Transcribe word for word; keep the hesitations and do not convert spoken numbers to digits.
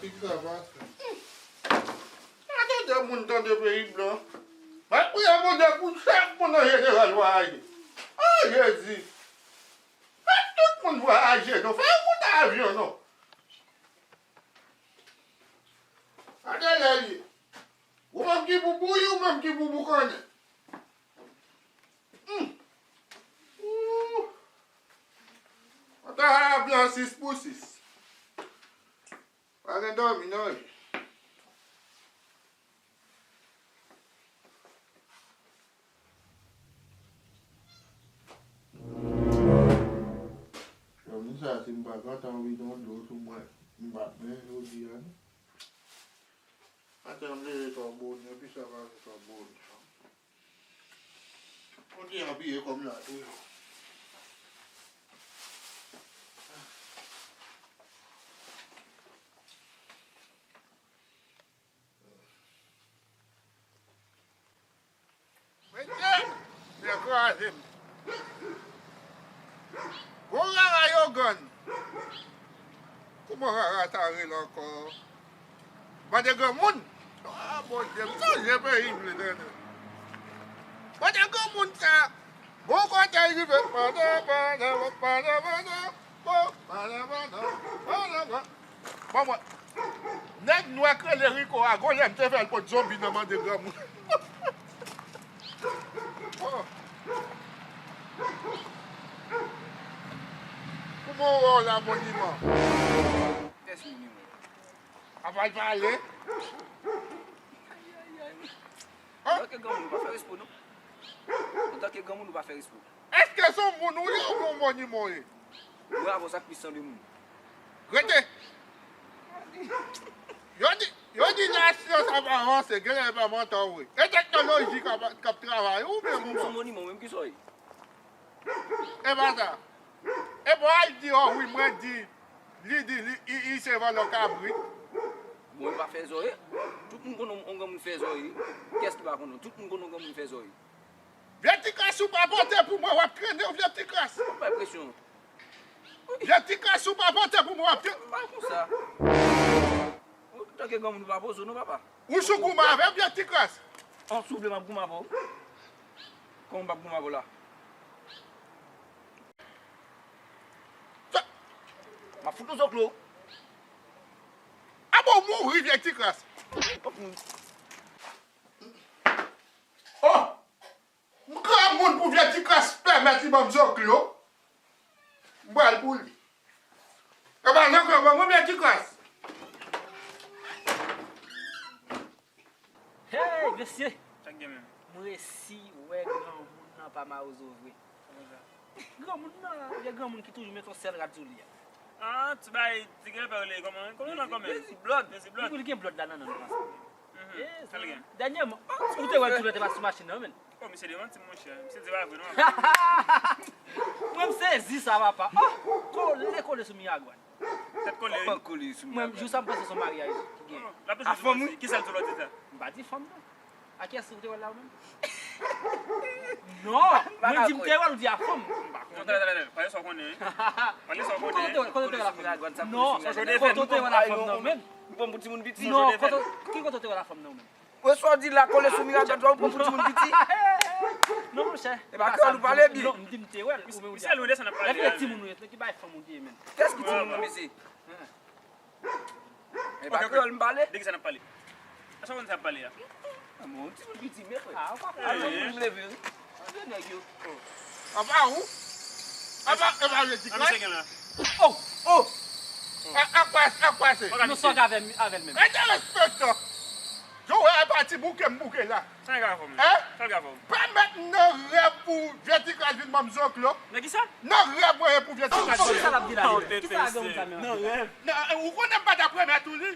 Sa pase. Tande moun tande peyi blan. Mwen priye Bondye pou chak moun an jeneral vwayaje. O Jezi! Fè tout moun vwayaje non. Fè yo moute avyon non. Gade lè l ye. Ou menm ki pou bouyi, ou menm ki pou boukannen. Hmm. Ooh. Mwen ta avyon sis pou sis. Pa gen dòmi non wi. Jòvni sa, si m pa gentan vide yon dlo sou mwen, m p ap byen jodi a non. Atè m leve twò bonè, epi sa pa vin twò bonè. Kontinye apiye kò m la toujou. Mesye, yo kraze m. Gwo rara yo grann. Kouman rara sa rele ankò? Mande granmoun. Ah, Bondye, m sonje peyi m, tande. Mande granmoun sa. Bon kote l rive. Pandan, pandan, pandan, pandan, bon, pandan, pandan, pandan, pandan. Bon, bon. Nèg nwè k rele Rico a, gon lè m te fè l pot zonbi nan mande granmoun. Oh. Kouman w wè w la, Moniman? Kiyès Moniman? Apa l pale? Ayayay. An? Antanke granmoun, ou pa fè respo, non. Antanke granmoun, ou pa fè respo. Èske se yon moun ou ye oubyen yon moniman w ye? Mwen avè w, sa k pi sanble moun. Rete! Yo di, yo di lasyans ap avanse, genlè e pa mantò w ye. E teknoloji k ap, k ap travay, ou byen konprann? Ou se yon moniman, ou menm ki sa w ye? E pa sa. E bon, al di, o wi, mwen di, li di, li, li, li se vòlò kabrit. Bon, e pa fè zòrye. Tout moun konn yon, yon granmoun fè zòrye. Kiyès ki pa konn? Tout moun konn yon granmoun fè zòrye. Vye ti kras ou pa pote pou mwen, w ap trennen w, vye ti kras. Bay presyon. Vye ti kras ou pa pote pou mwen, w ap trennen. Pa konsa. Antanke granmoun, ou pa poze w non, papa. Ou sou goumen avè m, vye ti kras. An, si w vle, m ap goumen avè w. Kòman m p ap goumen avè w la? M ap fout ou zoklo. Abo mouri, vye ti kras. Oh! M granmoun pou vye ti kras pèmèt li ban m zoklo. M pral pou li. E pa nan gran ban mwen vye ti kras. Hey, mesye! Sa k gen menm? M resi wè granmoun nan pa mawozo vre. Kòman sa? Granmoun nan, vye granmoun ki toujou met yon sèl rad sou li a. Ah, ti bay, ti gen pè rele kòman? Kòman nan kòman? Mezi blòd. Mezi blòd. Li gen blòd la nan nan nan. Mhm. Sa l gen? Dènyèman, oh, ou te wè l tou lè te pase sou machin nan, men. Oh, misye demanti m, monchè. Misye di pa vre, non. Mwen, m sezi sa, papa. Oh, kole, kole sou Miragwàn. Tèt kole, wi. Kòman kole sou Miragwàn? Mwen, jou sa, m panse se yon maryaj ki gen. Oh, l ap toujou di manti. Ki sa l di w lòt jou sa? M pa di fanm, non. A kiyès ou te wè l la, ou menm? Non, mwen di m te wè l, ou di a fanm. M pa konnen. Non, tande, tande, tande. Pale sa w konnen, wi. Pale sa w konnen. Kote ou te wè, kote ou te wè la fanm nan? Non, kote ou te wè la fanm nan, ou menm? Ou pran m pou timoun piti? Non, kote, ki kote ou te wè la fanm nan, ou menm? Wè sa w di la, kole sou Miragwàn, ou pran pou timoun piti? Non, monchè. E pa kreyòl ou pale byen. Non, m di m te wè l, ou menm ou di a fanm. Lè se timoun ou ye, ki bay fanm ou di ye, menm? Kiyès ki timoun ou, mesye? E pa kreyòl m pale? De ki sa n ap pale? A sa w konn sa ap pale a? Ah, bon, timoun piti, men frè. Ah, ou pa konn. Timoun leve, wi. Tande nèg yo. Apa ou? Apa, apa vye ti klas? Oh, oh. Ak pase, ak pase. Nou sòt avè l menm. Rete respektan. Yo wè apa ti bouke m bouke la. Sa gen avè m? Hein? Sa gen avè m? Pèmèt m nan rèv pou vye ti kras vin ban m zoklo. Nan ki sa? Nan rèv mwen ye pou vye ti kras. Kisa l ap di la menm? Kisa l ap di la menm? Nan rèv. Nan, ou konnen m pa t ap remèt ou li.